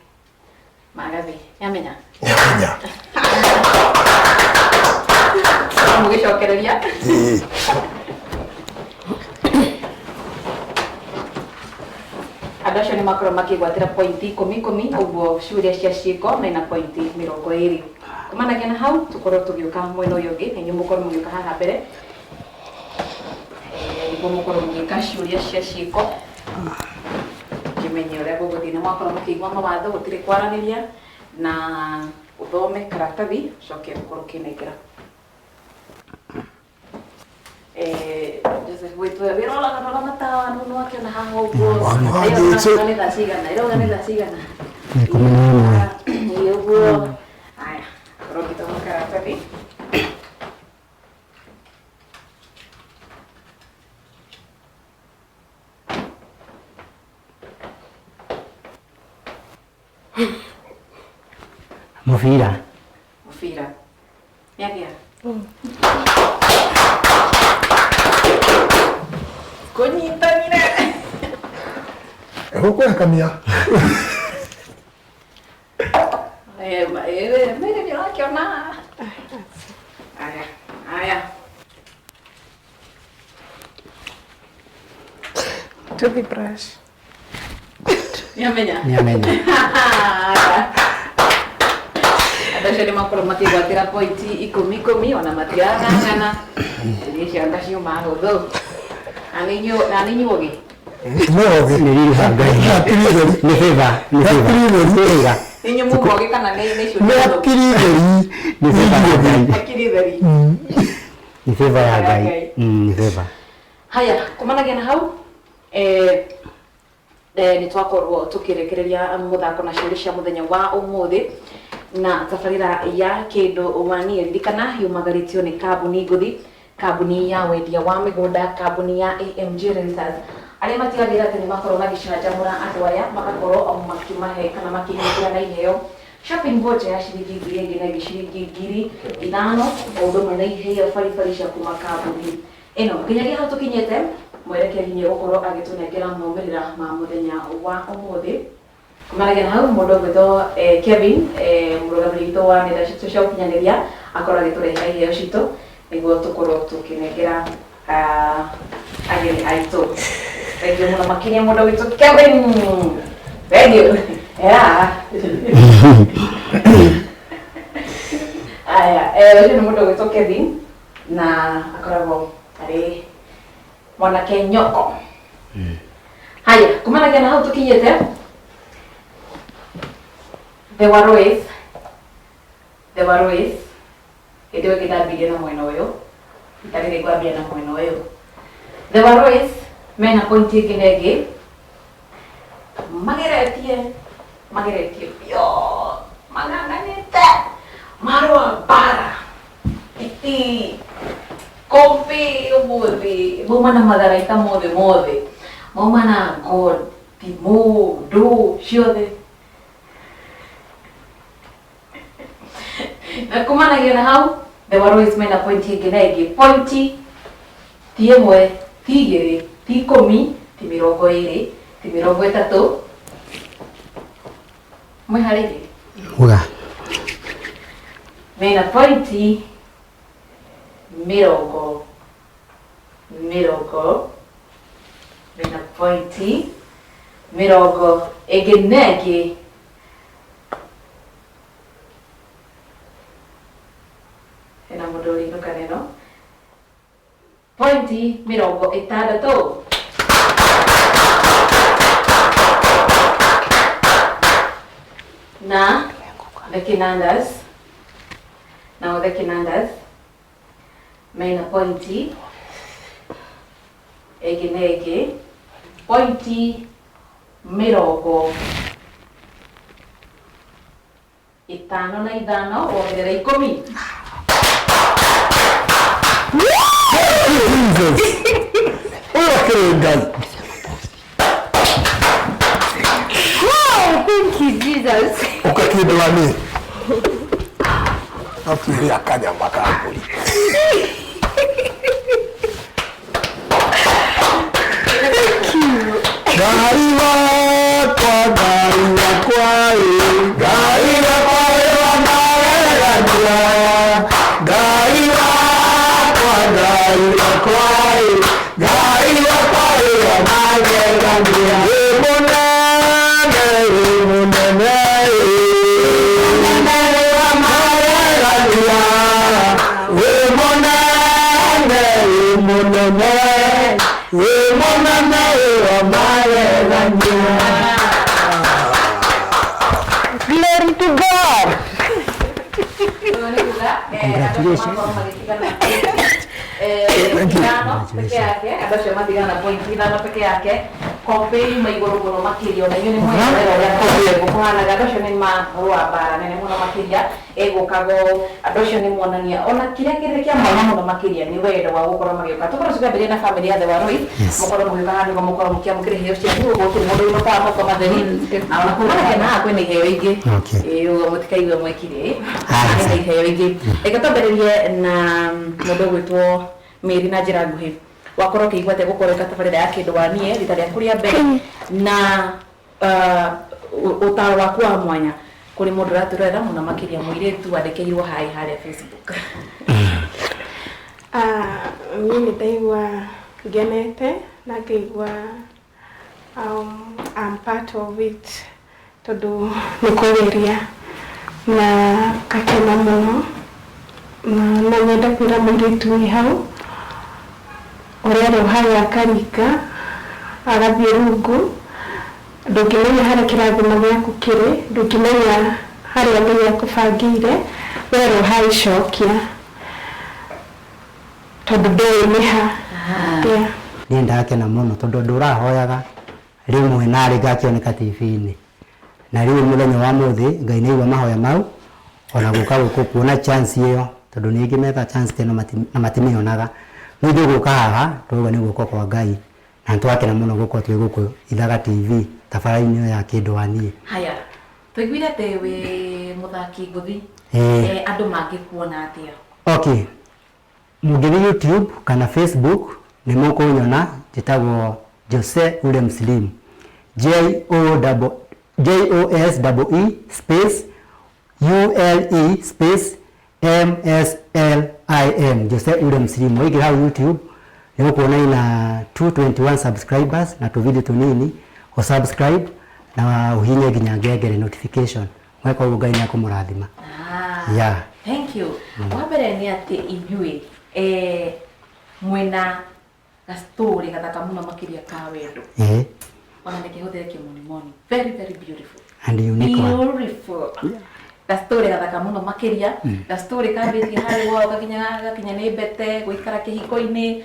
S1: Magathi. Nĩamenya?
S2: Nĩamenya.
S1: Mũgĩcokereria. Andũ acio nĩ makorwo makĩgwatĩra pointi 10 10 ũguo ciũria cia ciĩko mena pointi 20. Kumanagia na hau tũkorwo tũgĩũka mwena ũyũ ũngĩ na inyuĩ mũkorwo mũgĩũka haha mbere nĩguo mũkorwo mũgĩka ciũria cia ciĩko tũkĩmenye ũrĩa gũgũthiĩ. Na mwakorwo mũkĩigua mawatho gũtirĩ kwaranĩria na ũthome karatathi ũcoke ũkorwo ũkĩnengera. Joseph witũ wĩrora rora matawa nũ akĩona haha ũguo. Ĩrauga nĩ thaa cigana? Ĩrauga nĩ thaa cigana?
S4: 11.
S1: Ĩ ũguo. Haya, korwo ũgĩthoma karatathi.
S4: Mũbira.
S1: Mũbira. Nĩagĩa? Kũnyitanire.
S2: Gũkũrekania.
S1: Mĩrĩ nĩ ũrakĩona. Aya, aya.
S5: Toothbrush.
S1: Nĩamenya?
S4: Nĩamenya.
S1: Andũ acio nĩ makorwo makĩgwatĩra pointi 10 10 ona matirang'ang'ana. Iria cianga ciuma hũthũ. Na nĩ inyuĩ ũgĩ?
S2: No ũgĩ.
S4: Nĩ riri wa Ngai. Nĩ favor, nĩ favor.
S2: Hakiri theri.
S1: Nĩ inyuĩ muga ũgĩ kana nĩ
S2: Nĩ
S1: ciũria
S2: hakiri theri.
S4: Nĩ favor ya Ngai.
S1: Hakiri theri.
S4: Nĩ favor ya Ngai.
S1: Ngai.
S4: Nĩ favor.
S1: Haya, kumanagia na hau nĩ twakorwo tũkĩrekereria mũthako na ciũria cia mũthenya wa ũmũthĩ na tabarĩra ya kĩndũ wanie. Ririkana yumagarĩtio nĩ kambuni ngũthi, kambuni ya wendia wa mĩgũnda, kambuni ya AMG Realtors Arĩa matigagĩrĩra atĩ nĩ makorwo magĩcanjamũra andũ aya, magakorwo makĩmahe kana makĩnengera na iheo shopping voucher ya ciringi 1000 na ĩngĩ ciringi 5000, o ũndũ ũmwe na iheo baribari cia kuma kambuni ĩno. Nginyagia hau tũkinyĩte, mwerekeri nĩ egũkorwo agĩtũnengera maumĩrĩra ma mũthenya wa ũmũthĩ. Kumanagia na hau, mũndũ ũgwĩtwo Kevin, mũrũgamĩrĩri witũ wa nenda citũ cia ũkinyanĩria, akorwo agĩtũrehera iheo citũ nĩguo tũkorwo tũkĩnengera ageni aitũ. Thank you mũno makĩria, mũndũ witũ Kevin. Thank you. Yeah. Aya, ũcio nĩ mũndũ ũgwĩtwo Kevin na akoragwo arĩ mwanake nyoko. Haya, kumanagia na hau tũkinyĩte, The Warois, The Warois, hĩndĩ ĩyo ĩngĩ ndambirie na mwena ũyũ, rita rĩrĩ ngwambia na mwena ũyũ. The Warois mena point ĩngĩ na ĩngĩ, mageretie mageretie biũ, mang'ang'anĩte, marũa mbara titi kombe ũmũthĩ, mauma na matharaita mothe mothe, mauma na ngo, timũ, ndũ ciothe. Na kumanagia na hau, The Warois mena point ĩngĩ na ĩngĩ, point ti 1, ti 2, ti 10, ti 20, ti 30. Mwĩharĩirie?
S4: Uga.
S1: Mena point mĩrongo mĩrongo mena point mĩrongo ĩngĩ na ĩngĩ hena mũndũ ũrĩinũka neno point 60. Na the Kinandas, nao the Kinandas mena point ĩngĩ na ĩngĩ, point 55 wongerera 10.
S2: Jesus. Ũyũ akĩrĩ Ngai.
S3: Wow, thank you, Jesus.
S2: Ũkakĩndũ wa niĩ. Akĩrĩa kanyama ka mbũri. Ngai wakwa, Ngai wakwa, ĩ, Ngai wakwa wĩ wa magegania. Ngai wakwa, Ngai wakwa, ĩ, Ngai wakwa wĩ wa magegania. Wĩ mũnene, wĩ mũnene, ĩ, mũnene wĩ wa magegania. Wĩ mũnene, wĩ mũnene, wĩ mũnene wĩ wa magegania.
S3: Glory to God.
S1: Ũguo nĩ kuga,
S4: Congratulations.
S1: andũ acio makorwo magĩtigana 5 peke yake, andũ acio matigana na point 5 peke yake. Kombe yuma igũrũ mũno makĩria, ona inyuĩ nĩ mweyonera ũrĩa kombe gũkũhanaga. Andũ acio nĩ marũa mbara nene mũno makĩria ĩgũkagwo. Andũ acio nĩ monania ona kĩrĩa kĩrĩ kĩa mwanya mũno makĩria nĩ wendo wa gũkorwo magĩũka. Tũkorwo tũkĩambĩrĩria na family ya The Warois, mũkorwo mũgĩũka haha nĩguo mũkorwo mũkĩamũkĩra iheo cianyu. Ũguo gũtirĩ mũndũ ũinũkaga moko matheri, na ona kumanagia na haha kwĩna iheo ingĩ. Ĩĩ, ũguo mũtikaigua mwekire kwĩna iheo ingĩ. Reke twambĩrĩrie na mũndũ ũgwĩtwo Mary na njĩra nguhĩ. Wakorwo ũkĩigua atĩa gũkorwo ĩka tabarĩra ya Kĩndũ wa Niĩ rita rĩaku rĩa mbere, na ũtaro waku wa mwanya kũrĩ mũndũ ũratwĩrorera mũno makĩria mũirĩtu wandĩkĩirwo hai harĩa Facebook?
S5: Niĩ nĩ ndaigua ngenete na ngaigua I'm part of it, tondũ nĩ kũgeria na ngakena mũno, na no nyende kwĩra mũirĩtu wĩ hau ũrĩa arĩ akaringa agathiĩ rungu, ndũngĩmenya harĩa kĩrathimo gĩaku kĩrĩ, ndũngĩmenya harĩa Ngai akũbangĩire. Werwo haicokia tondũ ndũĩ nĩ ha. Yeah.
S4: Niĩ ndakena mũno tondũ andũ ũrahoyaga rĩmwe narĩ ngakĩoneka TV-inĩ, na rĩu mũthenya wa mũthĩ Ngai nĩ aigua mahoya mau, ona gũka gũkũ kuona chance ĩyo, tondũ nĩ aingĩ metha chance ta ĩno na matimĩonaga. No ithuĩ gũka haha tũrauga nĩ guoko kwa Ngai. Na nĩtwakena mũno gũkorwo twĩ gũkũ Ithaga TV tabarĩra-inĩ ĩyo ya Kĩndũ wa Niĩ.
S1: Haya, tũiguire atĩ wĩ mũthaki ngũthi.
S4: Ĩĩ.
S1: Andũ mangĩkuona atĩa?
S4: Okay, mũngĩthiĩ YouTube kana Facebook nĩ mũkũnyona, njĩtagwo Jose Ule Mslim, J O double J O S double E space U L E space M S L I M, Jose Ule Mslim. Waingĩra hau YouTube nĩ ũkuona ina 221 subscribers na tũvideo tũnini, o subscribe na ũhinye nginya ngengere notification. Mweka ũguo Ngai nĩ akũmũrathima.
S1: Ah,
S4: Yeah.
S1: Thank you. Wa mbere nĩ atĩ inyuĩ mwĩna gastori gathaka mũno makĩria ka wendo. Ona nĩkĩhũthĩre kĩmonimoni. Very very beautiful.
S4: And unique one.
S1: Beautiful. Gastori gathaka mũno makĩria. Gastori kambĩtie harĩ gwao gakinya nĩ mbete gũikara kĩhiko-inĩ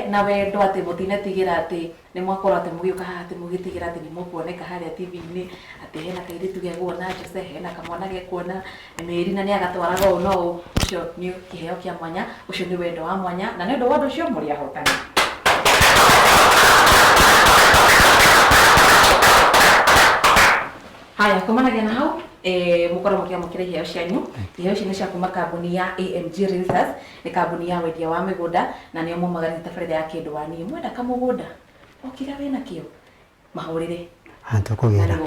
S1: na wendo atĩ mũtinetigĩra atĩ nĩ mwakorwo atĩ mũgĩũka haha atĩ mũgĩtigĩra atĩ nĩ mũkuoneka harĩa TV-inĩ atĩ hena kairĩtu gegũona Jose, hena kamwana gekuona Mary na nĩ agatwaraga ũũ na ũũ. Ũcio nĩ kĩheo kĩa mwanya, ũcio nĩ wendo wa mwanya, na nĩ ũndũ wa ũndũ ũcio mũrĩ ahotani. Haya, kumanagia na hau mũkorwo mũkĩamũkĩra iheo cianyu. Iheo ici nĩ cia kuma kambuni ya AMG Realtors, nĩ kambuni ya wendia wa mĩgũnda na nĩo maumagarĩte tabarĩra ya Kĩndũ wa Niĩ. Mwenda kamũgũnda o kĩrĩa wĩna kĩo mahũrĩre.
S4: Tũkũgĩra.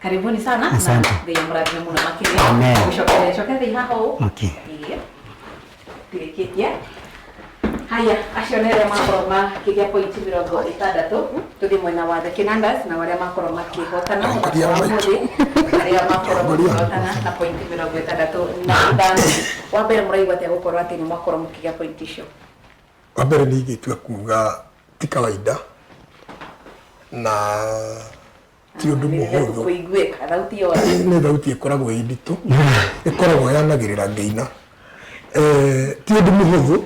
S1: Karibuni sana na
S4: Asante.
S1: Ngai amũrathime mũno makĩria.
S4: Amen.
S1: Gũcokeria cokeria haha ũũ.
S4: Okay.
S1: Ĩĩ. Tirĩkĩtie. Haya, acio nĩ arĩa makorwo makĩgĩa pointi 60. Tũthiĩ mwena wa The Kinandas na arĩa makorwo makĩhotana
S2: Tongoria
S1: mũthako wa
S2: maitũ.
S1: ũmũthĩ, arĩa makorwo
S2: Tongoria.
S1: makĩhotana na pointi 65. Wa mbere mũraigua atĩa gũkorwo atĩ nĩ mwakorwo mũkĩgĩa pointi icio?
S2: Wa mbere nĩ ingĩtua kuga ti kawaida na ti ũndũ mũhũthũ.
S1: Kũiguĩka thauti yothe.
S2: Nĩ thauti ĩkoragwo ĩ nditũ, ĩkoragwo yanagĩrĩra ngĩina. Ti ũndũ mũhũthũ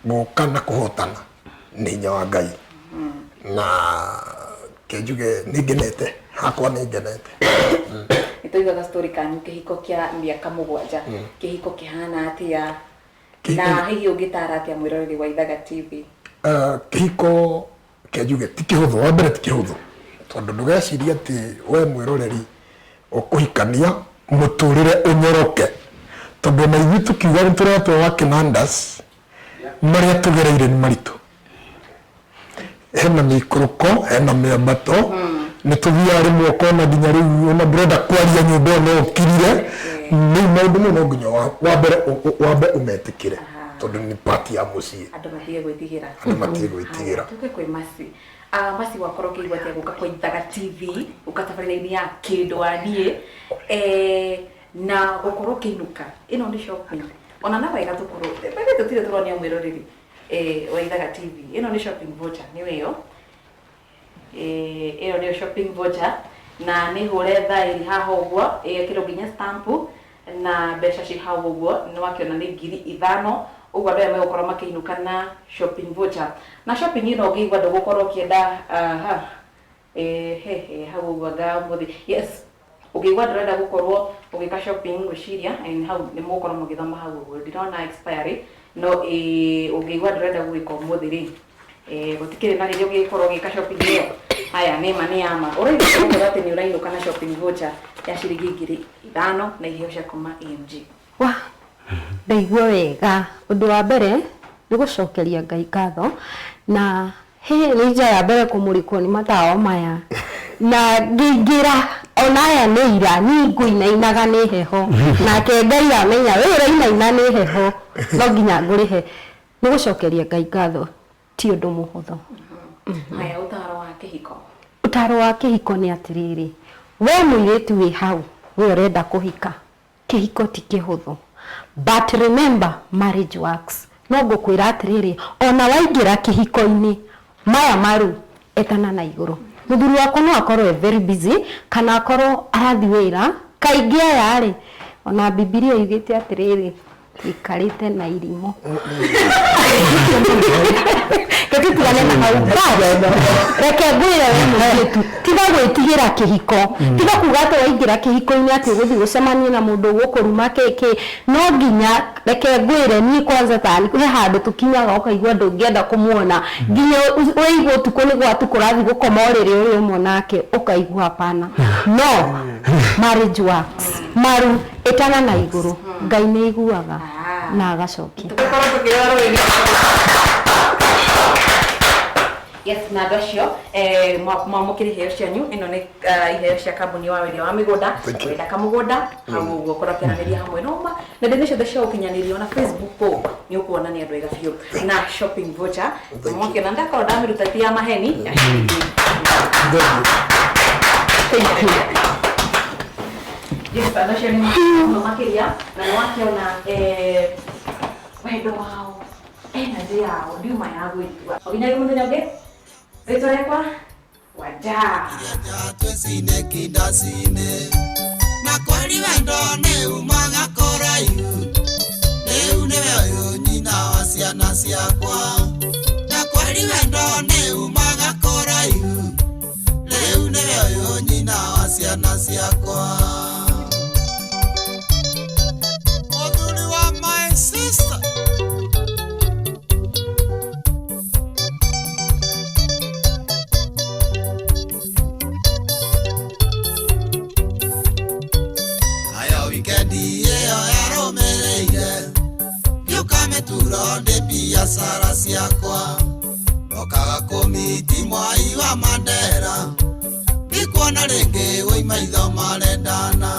S2: gũka na kũhotana nĩ hinya wa Ngai, na kĩnjuge nĩ ngenete, hakwa nĩ ngenete.
S1: Nĩ tũiguaga story kanyu kĩhiko kĩa mĩaka 7, kĩhiko kĩhana atĩa na hihi ũngĩtara atĩa mwĩroreri wa Ithaga TV?
S2: Kĩhiko kĩnjuge ti kĩhũthũ, wa mbere ti kĩhũthũ tondũ ndũgecirie atĩ we mwĩroreri ũkũhikania mũtũrĩre ũnyoroke, tondũ ona ithuĩ tũkiuga nĩ tũretwo wa Kinandas, marĩa tũgereire nĩ maritũ. Hena mĩikũrũko, hena mĩambato, nĩ tũthiaga rĩmwe ũkona nginya rĩu ona ndũrenda kwaria nyũmba ĩyo no ũkirire. Rĩu maũndũ mau no nginya wa mbere wambe ũmetĩkĩre tondũ nĩ part ya mũciĩ.
S1: Andũ matige gwĩtigĩra.
S2: Andũ matige gwĩtigĩra.
S1: Haya, tũke kwĩ Mercy. Mercy wakorwo ũkĩigua atĩa gũka kwa Ithaga TV, gũka tabarĩra-inĩ ya Kĩndũ wa Niĩ, na gũkorwo ũkĩinũka. Ĩno nĩ shopping. Ona no wega tũkorwo, bebe tũtirĩ tũronia mwĩroreri wa Ithaga TV. Ĩno nĩ shopping voucher, nĩ ĩyo. Ĩyo nĩyo shopping voucher na nĩ hũre thaĩri haha ũguo, ĩgekĩrwo nginya stamp na mbeca ci hau ũguo, nĩ wakĩona nĩ 5,000 ũguo andũ aya megũkorwo makĩinũka na shopping voucher. Na shopping ĩno ũngĩigua ndũgũkorwo ũkĩenda, aha, he, hau ũguo anga ũmũthĩ. Yes, ũngĩigua ndũrenda gũkorwo ũgĩka shopping ngwĩciria, hau nĩ mũgũkorwo mũgĩthoma hau ũguo, ndirona expiry, no ũngĩigua ndũrenda gũgĩka ũmũthĩ rĩ, gũtikĩrĩ na rĩrĩa ũngĩkorwo ũgĩka shopping ĩyo. Haya, nĩ ma nĩ ya ma. Ũraigua gũkorwo atĩ nĩ ũrainũka na shopping voucher ya ciringi 5,000 na iheo cia kuma AMG.
S3: Wa, ndaigua wega. Ũndũ wa mbere nĩ gũcokeria Ngai ngatho, na hĩ nĩ nja ya mbere kũmũrĩkwo nĩ matawa maya, na ngĩingĩra ona aya nĩ ira, niĩ ngũinainaga nĩ heho, nake Ngai amenya we ũrainaina nĩ heho, no nginya ngũrĩhe. Nĩ gũcokeria Ngai ngatho, ti ũndũ mũhũthũ.
S1: Haya, ũtaro wa kĩhiko.
S3: Ũtaro wa kĩhiko nĩ atĩrĩrĩ, we mũirĩtu wĩ hau, we ũrenda kũhika, kĩhiko ti kĩhũthũ, but remember marriage works. No ngũkwĩra atĩrĩrĩ, ona waingĩra kĩhiko-inĩ, maya maru etana na igũrũ. Mũthuri wakwa no akorwo e very busy, kana akorwo arathi wĩra. Kaingĩ aya rĩ, ona Bibilia yugĩte atĩrĩrĩ, Tũikarĩte na irimũ. Reke tũtigane na hau. But, reke ngwĩre we mũirĩtu, tiga gwĩtigĩra kĩhiko. Tiga kuga atĩ waingĩra kĩhiko-inĩ atĩ ũgũthiĩ gũcemania na mũndũ ũgũkũruma kĩkĩ. No nginya reke ngwĩre niĩ kwanza tani he handũ tũkinyaga ũkaigua ndũngĩenda kũmuona. Nginya ũigua ũtukũ nĩ gwatuka ũrathiĩ gũkoma ũrĩrĩ ũrĩa ũmwe nake ũkaigua hapana. No marriage works. Maru ĩtana na igũrũ. Ngai nĩ aiguaga na agacokia.
S1: Tũkorwo tũkĩrora rũrĩrĩ. Yes, na andũ acio mwamũkĩre iheo cianyu. Ĩno nĩ iheo cia kambuni wa wendia wa mĩgũnda.
S2: Thank you.
S1: Wenda kamũgũnda hau ũguo korwo kĩaranĩria hamwe noma na ndĩne ciothe cia ũkinyanĩrio na Facebook po nĩ ũkuona nĩ andũ ega biũ na shopping voucher.
S2: Thank you.
S1: Mwakĩona ndakorwo ndamĩruta ti ya maheni ya ciringi.
S2: Thank you.
S1: Thank you. Yes, andũ acio nĩ mũno makĩria na nĩ wakĩona wendo wao, energy yao ndiuma ya gwĩtua. Oginyagia mũthenya ũngĩ, rĩtwa rĩakwa Wanja.
S6: Twecine kindacine na kweri wendo nĩ umaga kũraihu rĩu nĩwe ũyũ nyina wa ciana ciakwa na kweri wendo nĩ umaga kũraihu rĩu nĩwe ũyũ nyina wa ciana ciakwa. Mũthuri wa my sister. Ayo wikendi ĩyo yarũmĩrĩire ngĩũka mĩturo ndĩ biacara ciakwa ndokaga kũmiti mwai wa Mandera ndikuona rĩngĩ wĩ maitho marendana.